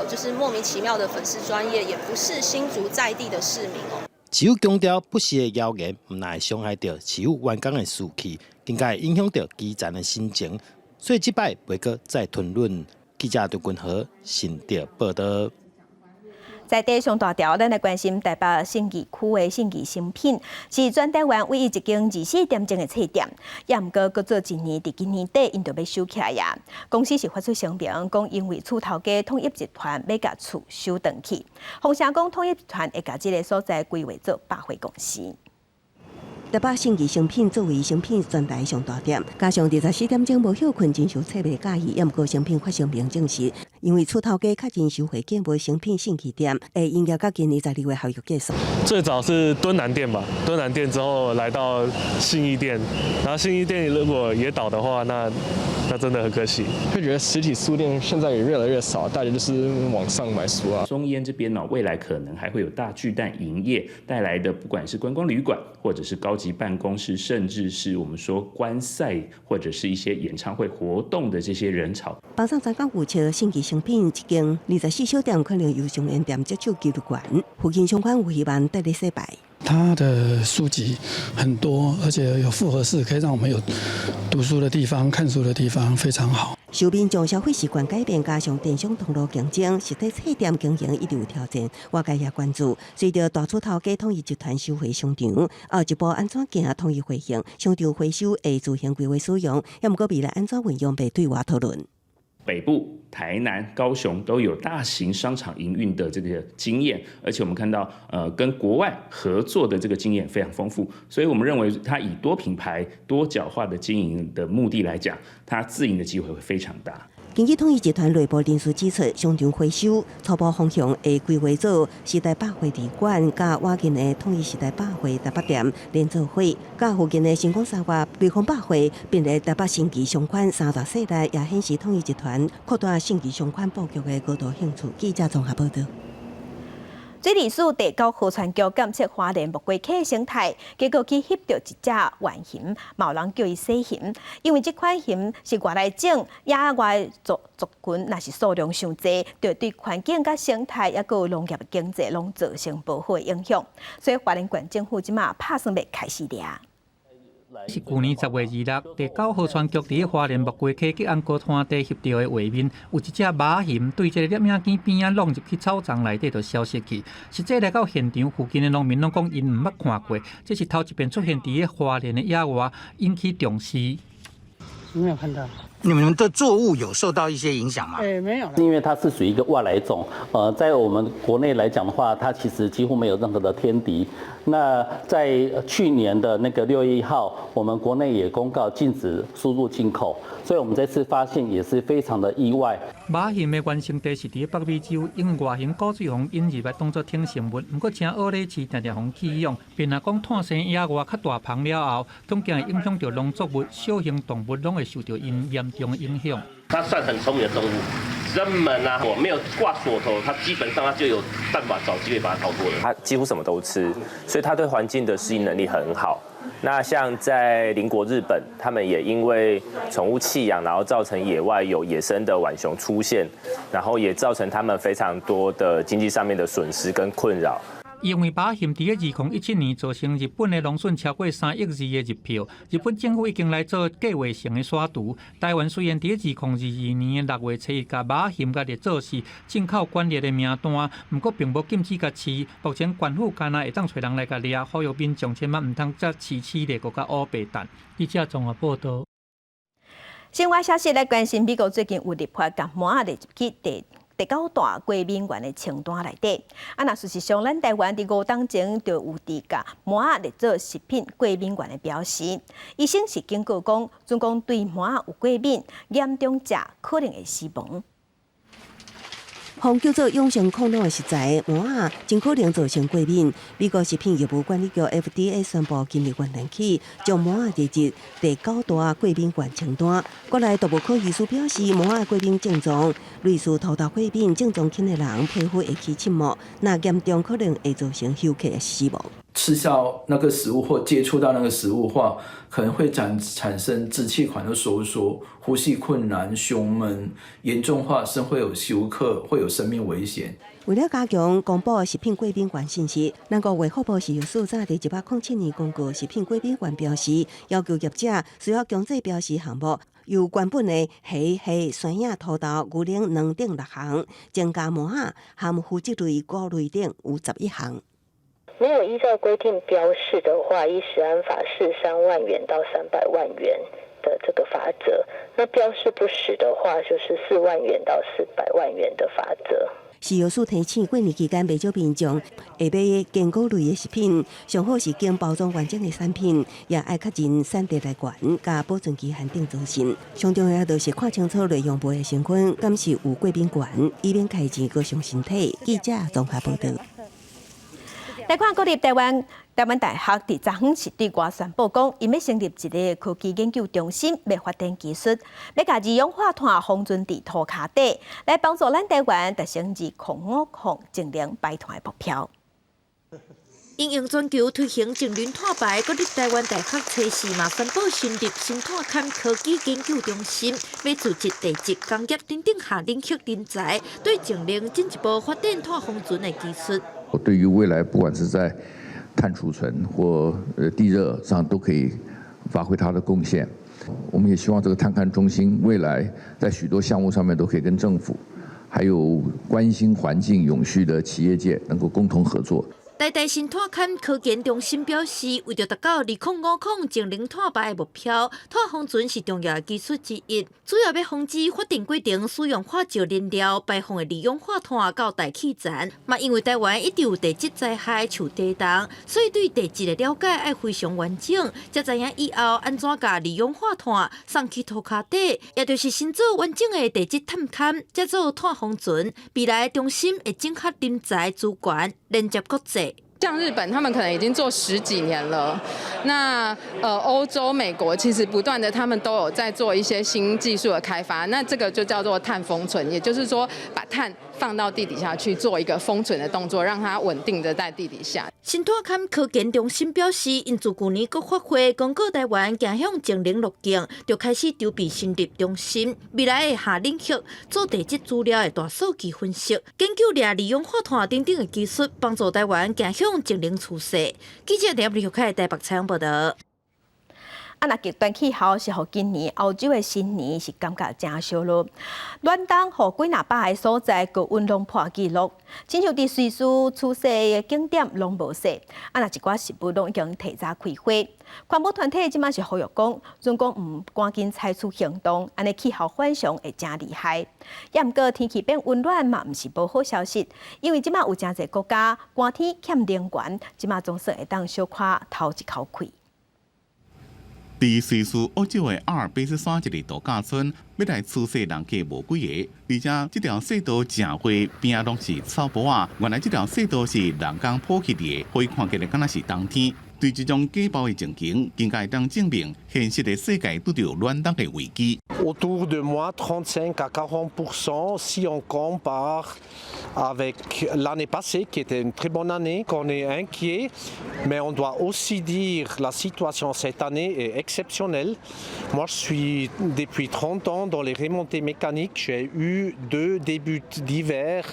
就是莫名其妙的粉絲專頁，也不是新竹在地的市民哦。市府強調，不實的謠言毋但會傷害著市府員工的士氣，更加會影響著基層的心情，所以這擺袂閣再吞忍。記者張君和新竹報道。在地上大條，咱來關心台北信義區的信義誠品，是全台灣唯一一間24點鐘的冊店。也毋過，閣做一年，佇今年底，𪜶就欲收起來矣。公司是發出聲明，講因為厝頭家統一集團欲共厝收轉去，風聲講統一集團會共這个所在規劃做百貨公司。台北信義誠品作為誠品全台上大店，加上24點鐘無歇睏，真受冊迷佮意。也毋過誠品發聲明證實，因為厝頭家確認收回建無誠品信義店，會營業到今年12月合約結束。最早是敦南店吧，敦南店之後來到信義店，然後信義店如果也倒的話，那真的很可惜。會覺得實體書店現在也越來越少，大家就是網上買書啊。松煙這邊呢，未來可能還會有大巨蛋營業帶來的，不管是觀光旅館，或者是高級辦公室，甚至是我們說觀賽或者是一些演唱會活動的這些人潮。包上專講預測，信義誠品一間24小店可能由松煙店接手紀錄權，附近相關有希望得咧洗牌。它的書籍很多，而且有複合式，可以讓我們有讀書的地方、看書的地方，非常好。受民眾消費習慣改變，加上電商通路競爭，實體冊店經營一直有挑戰。外界也關注，隨著大厝頭家統一集團收回商場，後一步按怎行統一回應？商場回收會自行規劃使用，也毋過未來按怎運用被對外討論。北部、台南、高雄都有大型商場營運的這個經驗，而且我們看到，跟國外合作的這個經驗非常豐富，所以我們認為它以多品牌、多角化的經營的目的來講，它自營的機會會非常大。根據統一集團內部人士指出，商場回收初步方向會規劃做時代百貨二館，佮倚近的統一時代百貨台北店連做伙，佮附近的新光三越瑞豐百貨，並佇台北新奇商圈三大勢力，也顯示統一集團擴大新奇商圈布局的高度興趣。記者綜合報道。水利署第九河川局監測花蓮木瓜溪生態，結果去翕著一隻浣熊，嘛有人叫伊洗熊，因為這款熊是外來種，野外族群若是數量傷濟，就對環境佮生態抑閣有農業經濟攏造成無好的影響，所以花蓮縣政府這馬拍算欲開始掠。是舊年10月26，第九河川局佇咧花蓮木瓜溪吉安高灘地翕著的畫面，有一隻馬熊對這個攝影機邊仔挵入去草叢內底就消失去。實際來到現場，附近的農民攏講𪜶毋捌看過，這是頭一遍出現佇咧花蓮的野外，引起重視。沒有看到。你們的作物有受到一些影響嗎？欸，沒有。因為它是屬於一個外來種，在我們國內來講的話，它其實幾乎沒有任何的天敵。那在去年的那個6月1號，我們國內也公告禁止輸入進口，所以我們這次發現也是非常的意外。馬熊的原生地是佇北美洲，因為外形古錐予引入來當做寵食物，毋過誠惡劣飼，定定予棄養。變若講湠生野外較大芳了後，恐驚會影響著農作物、小型動物攏會受著𪜶嚴重的影響。它算很聰明的動物，人們啊，我沒有掛鎖頭，它基本上它就有辦法找機會把它逃脫了。它幾乎什麼都吃，所以它對環境的適應能力很好。那像在鄰國日本，他們也因為寵物棄養，然後造成野外有野生的浣熊出現，然後也造成他們非常多的經濟上面的損失跟困擾。因為馬熊佇咧2017年造成日本的農損超過3億二的日票，日本政府已經來做計劃性的殺除。台灣雖然佇咧2022年6月7日共馬熊共列做是進口管制的名單，毋過並無禁止共飼。目前縣府干焦會當揣人來共掠，呼籲民眾千萬毋通再飼飼獵閣較烏白蛋。記者綜合報道。新聞消息來關心，美國最近有立法共麻仔列入去第九大過敏原的清單內底。啊，若事實上，咱台灣佇5冬前就有佇共麻仔列做食品過敏原的標示。醫生是警告講，準講對麻仔有過敏，嚴重者可能會死亡。予叫做養生苦惱的食材，麻仔真可能造成過敏。美國食品藥物管理局 FDA 宣布，今年元旦起將麻仔列入第九大過敏原清單。國內動物科醫師表示，麻仔過敏症狀類似塗豆過敏症狀輕的人，皮膚會起刺毛，若嚴重可能會造成休克死亡。吃下那個食物或接觸到那個食物話，可能會產生支氣管的收縮、呼吸困難、胸悶，嚴重話是會有休克，會有生命危險。為了加強公布食品過敏原信息，咱國衛福部食藥署早佇107年公告食品過敏原標示，要求業者需要強制標示項目，由原本的蝦、蝦、酸葉、土豆、牛奶、卵等六項，增加麻仔含麩質類、穀類等有11項。沒有依照規定標示的話，依食安法是3萬元到300萬元的這個罰則。那標示不實的話，就是4萬元到400萬元的罰則。食藥署提醒，過年期間袂少民眾會買堅果類的食品，上好是經包裝完整的產品，也愛確認產地來源、佮保存期限等資訊。上重要就是看清楚內容物的成分，敢是有過敏原，以免開錢閣傷身體。記者綜合報道。來看國立台灣大學佇昨昏是對外宣布講，𪜶欲成立一个科技研究中心，欲發展技術，欲共二氧化碳封存佇塗跤底，來幫助咱台灣達成2050淨零排碳的目標。因應全球推行淨零碳排，國立台灣大學初四嘛宣布成立新碳勘科技研究中心，欲組織地質工業等等下領域人才，對淨零進一步發展碳封存的技術。對於未來，不管是在碳儲存或地熱上，都可以發揮它的貢獻。我們也希望這個碳勘中心未來在許多項目上面都可以跟政府，還有關心環境永續的企業界能夠共同合作。台台大新碳勘科研中心表示，為著達到2050淨零碳排的目標，碳封存是重要的技術之一。主要欲防止發電過程使用化石燃料排放的二氧化碳到大氣層。嘛，因為台灣一直有地質災害樹地動，所以對地質的了解愛非常完整，才知影以後按怎共二氧化碳送去塗跤底，也就是先做完整的地質探勘，再做碳封存。未來中心會整合人才資源，連接國際。像日本，他們可能已經做十幾年了。那歐洲、美國其實不斷的，他們都有在做一些新技術的開發。那這個就叫做碳封存，也就是說把碳放到地底下去做一個封存的動作，讓它穩定的在地底下。新碳勘科研中心表示，𪜶自舊年國發會公告台灣走向淨零路徑，就開始籌備成立中心，未來會下領域做地質資料的大數據分析，研究掠二氧化碳等等的技術，幫助台灣走向淨零趨勢。記者梁立凱台北採訪報導。啊，若極端氣候是予今年歐洲的新年是感覺誠燒熱，暖冬予幾若百个所在高溫攏破紀錄，親像佇瑞士出世的景點攏無雪，啊，若一寡植物攏已經提早開花。環保團體這馬是呼籲講，如果毋趕緊採取行動，按呢氣候反常會誠厲害。也毋過天氣變溫暖嘛，毋是無好消息，因為這馬有誠濟國家寒天欠能源，這馬總算會當小可透一口氣。佇瑞士歐洲的阿爾卑斯山一个度假村，欲來出世人客無幾个，而且這條細道誠灰，邊仔攏是草埔仔。原來這條細道是人工鋪起的，予伊看起來敢若是冬天。對這種假包的情形，更加會當證明現實的世界拄著暖冬的危機。 Autour de moins 35 à 40% si on compare avec l'année passée qui était une très bonne année, qu'on est inquiet, mais on doit aussi dire la situation cette année est exceptionnelle. Moi, je suis depuis 30 ans dans les remontées mécaniques, j'ai eu deux débuts d'hiver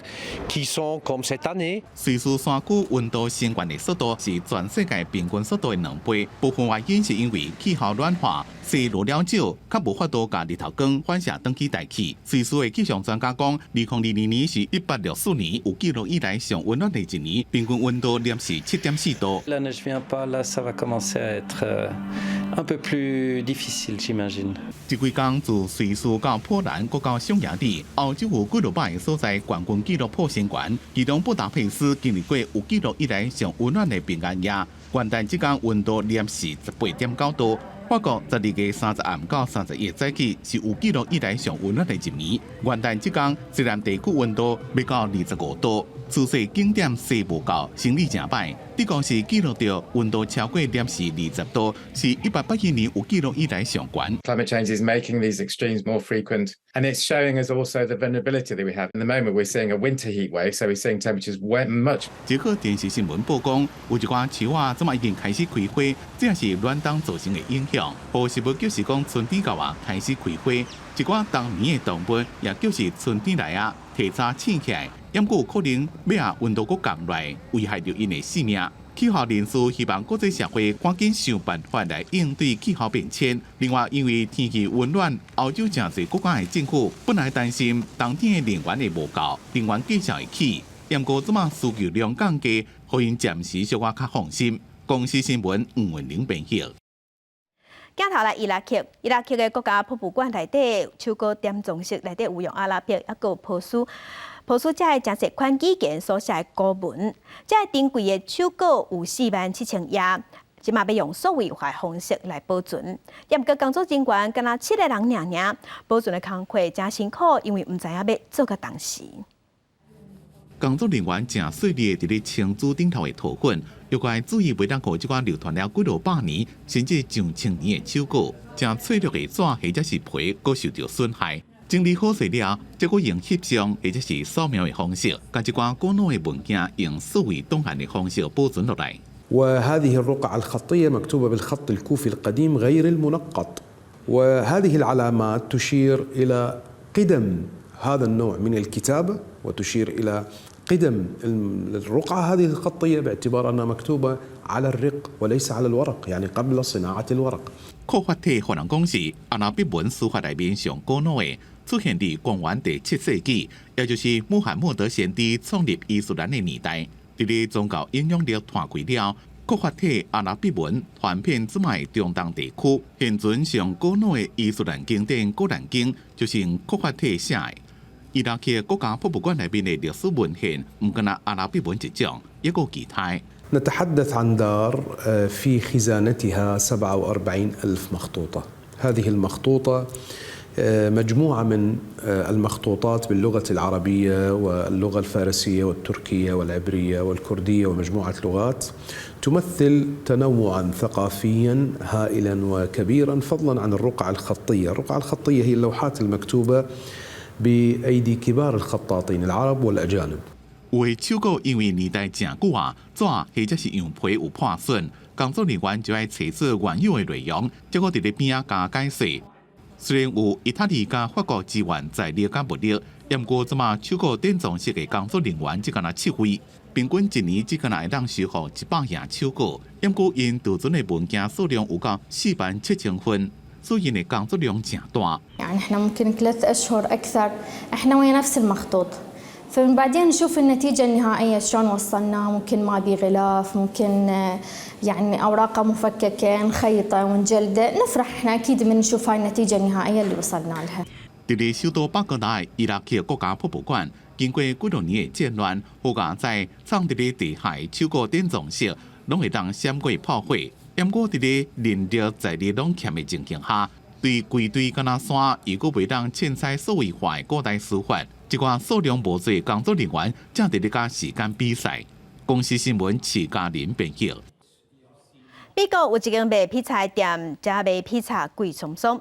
qui sont comme cette année. 瑞士山區溫度升懸的速度是全世界平均速度的兩倍，部分原因是因為氣候暖化，雪落了少，較無法度共日頭光反射轉去大氣。瑞士的氣象專家講，2022年是1864年有記錄以來上溫暖的一年，平均溫度攝氏7.4度。 La neige vient pas, là ça va commencer à être un peu plus difficile, j'imagine. 這幾工自瑞士到波蘭，閣到匈牙利，歐洲有幾落百个所在懸溫紀錄破新懸，其中布達佩斯經歷過有記錄以來上溫暖的平安夜，元旦這工溫度攝氏18.9度。法國12月30暗到31早起是有記錄以來上溫暖的一暝。元旦這工西南地區溫度欲到25度，出世景點雪無夠，生理誠歹。德國是記錄著溫度超過攝氏20度，是1881年有記錄以來上懸。 Climate change is making these extremes more frequent, and it's showing us also the vulnerability that we have. In the moment, we're seeing a winter heat wave, so we're seeing temperatures much. 捷克電視新聞報講，有一寡樹仔這馬已經開始開花，這也是暖冬造成的影響。予植物就是講春天到啊，開始開花，一寡冬眠的動物也就是春天來啊，提早醒起來，猶閣有可能欲予溫度閣降落來，危害著𪜶的性命。氣候人士希望國際社會趕緊想辦法來應對氣候變遷。另外，因為天氣溫暖，歐洲誠濟國家的政府本來擔心冬天的能源會無夠，能源價錢會起，毋過這馬需求量降低，予𪜶暫時小可較放心。公視新聞吳文玲編譯。鏡頭來伊拉克，伊拉克的國家博物館內底手稿點裝飾內底有用阿拉伯抑閣有波斯。波斯遮的誠濟款語言所寫的古文，這个珍貴的手稿有4萬7千頁，這馬欲用數位化方式來保存。也毋過工作人員敢若七个人爾爾，保存的工課誠辛苦，因為毋知影欲做到當時。工作人員誠細膩佇咧清紙頂頭的塗粉，又該注意袂當予這寡流傳了幾落百年，甚至上千年的手稿，誠脆弱的紙或者是皮，閣受著損害。整理好勢了，才閣用翕相或者是掃描的方式，共這寡古老的文件用數位檔案的方式保存落來。 وهذه الرقعة الخطية مكتوبة بالخط الكوفي القديم غير المنقط، وهذه العلامات تشير إلى قدم هذا النوع من الكتابة وتشير إلى قدم الرقعة هذه الخطية باعتبار أنها مكتوبة على الرق وليس على الورق، يعني قبل صناعة الورق。擴發體予人講是阿拉伯文書法內面上古老的，出現佇公元第7世紀，也就是穆罕默德先知創立伊斯蘭的年代。佇咧宗教影響力傳開了，古法體阿拉伯文傳遍這擺中東地區。現存上古老的伊斯蘭經典《古蘭經》就是用古法體寫的。伊拉克國家博物館內面的歷史文獻，毋干焦阿拉伯文一種，抑閣其他。 نتحدث عن دار في خزانتها 47 ألف مخطوطة. هذه المخطوطة مجموعة من المخطوطات باللغة العربية واللغة الفارسية والتركية والعبرية والكردية ومجموعة لغات تمثل تنوعا ثقافيا هائلا وكبيرا، فضلا عن الرقعة الخطية. الرقعة الخطية هي اللوحات المكتوبة بأيدي كبار الخطاطين العرب والأجانب. 有的手稿因為年代誠久啊，紙或者是樣皮有破損，工作人員就愛揣出原有的內容，才閣佇咧邊仔加解釋。雖然有意大利佮法國支援財力佮物力，毋過這馬手稿典藏室的工作人員只干焦七位，平均一年只干焦會當修復100頁手稿。毋過𪜶儲存的文件數量有夠47,000份，所以𪜶的工作量誠大。 يعني احنا ممكن 3 أشهر أكثر احنا ويا نفس المخطوط، فمن بعدين نشوف النتيجة النهائية شلون وصلنا، ممكن ما بي غلاف، ممكن يعني أوراقه مفككة، نخيطه ونجلده، نفرح احنا أكيد من نشوف هاي النتيجة النهائية اللي وصلنا لها。佇咧首都巴格達的伊拉克國家博物館，經過幾多年的戰亂，好佳哉藏佇咧地下手稿典藏室，攏會當閃過炮火。毋過佇咧人力財力攏欠的情形下，對規堆敢若山，又閣袂當凊彩數位化的古代書法，這寡數量無濟工作人員正佇咧佮時間比賽。公視新聞徐嘉玲編譯。美國有一間賣披薩的店，遮賣披薩貴鬆鬆，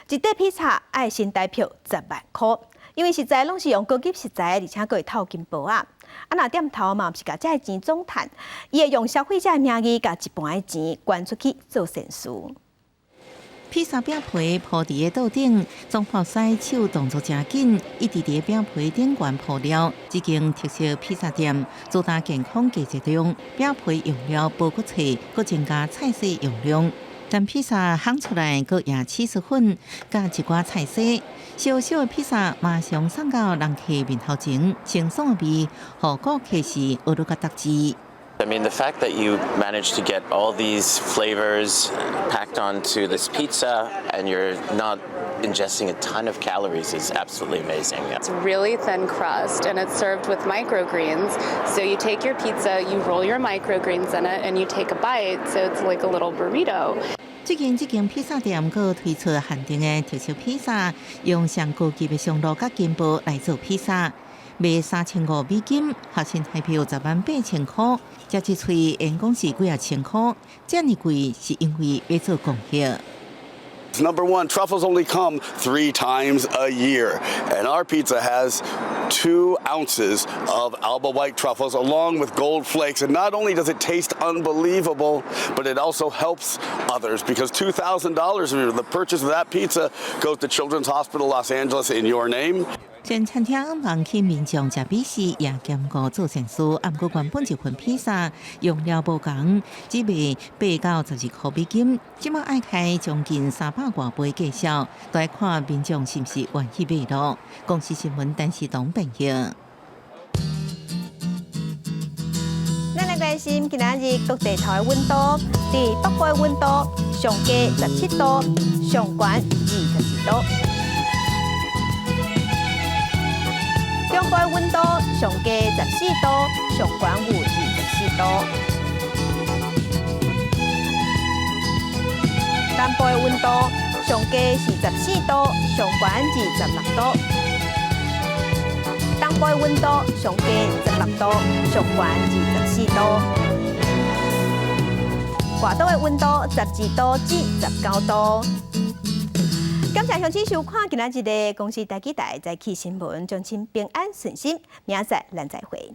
一塊披薩愛新台票10萬箍，因為食材攏是用高級食材，而且閣會透金箔仔。啊，若店頭嘛毋是共這个錢總趁，伊會用消費者的名義，共一半的錢捐出去做善事。披薩餅皮鋪佇個桌頂，裝包師手動作誠緊，一直佇個餅皮頂懸鋪料。這間特色披薩店主打健康低熱量，餅皮用料無閣脆，閣增加菜絲用量。但披薩烘出來閣壓起司粉，佮一寡菜絲，小小的披薩馬上送到人客面頭前，清爽的味，予顧客是學得較得志。 I mean, the fact that you managed to get all these flavors packed onto this pizza and you're not ingesting a ton of calories is absolutely amazing. It's really thin crust and it's served with microgreens. So you take your pizza, you roll your microgreens in it, and you take a bite. So it's like a little burrito. 最近這間披薩店閣推出限定的特色披薩，用上高級的松露佮金箔來做披薩，賣3500美金，合新台票10萬8千箍。食一喙，緣講是幾仔千箍，遮爾貴是因為欲做公益。 Number one, truffles only come three times a year, and our pizza has 2 ounces of Alba white truffles along with gold flakes. And not only does it taste unbelievable, but it also helps others because $2,000 of the purchase of that pizza goes to Children's Hospital Los Angeles in your name. 前餐廳幫去民眾食美食，也兼顧做善事。毋過原本一份披薩用料無仝，只賣8到12箍美金，這馬愛開將近300外倍價數，都愛看民眾是毋是願意買囉。公視新聞陳世東編譯。咱來關心今仔日各地頭的溫度，佇北部的溫度上低17度，上懸22度。中部的溫度上低14度，上懸有24度。南部的溫度上低是14度，上懸26度。東部的溫度上低16度，上懸24度。外島的溫度12度至19度。感謝鄉親收看今仔日的公視台語台早起新聞，祝親平安順心，明仔載咱再會。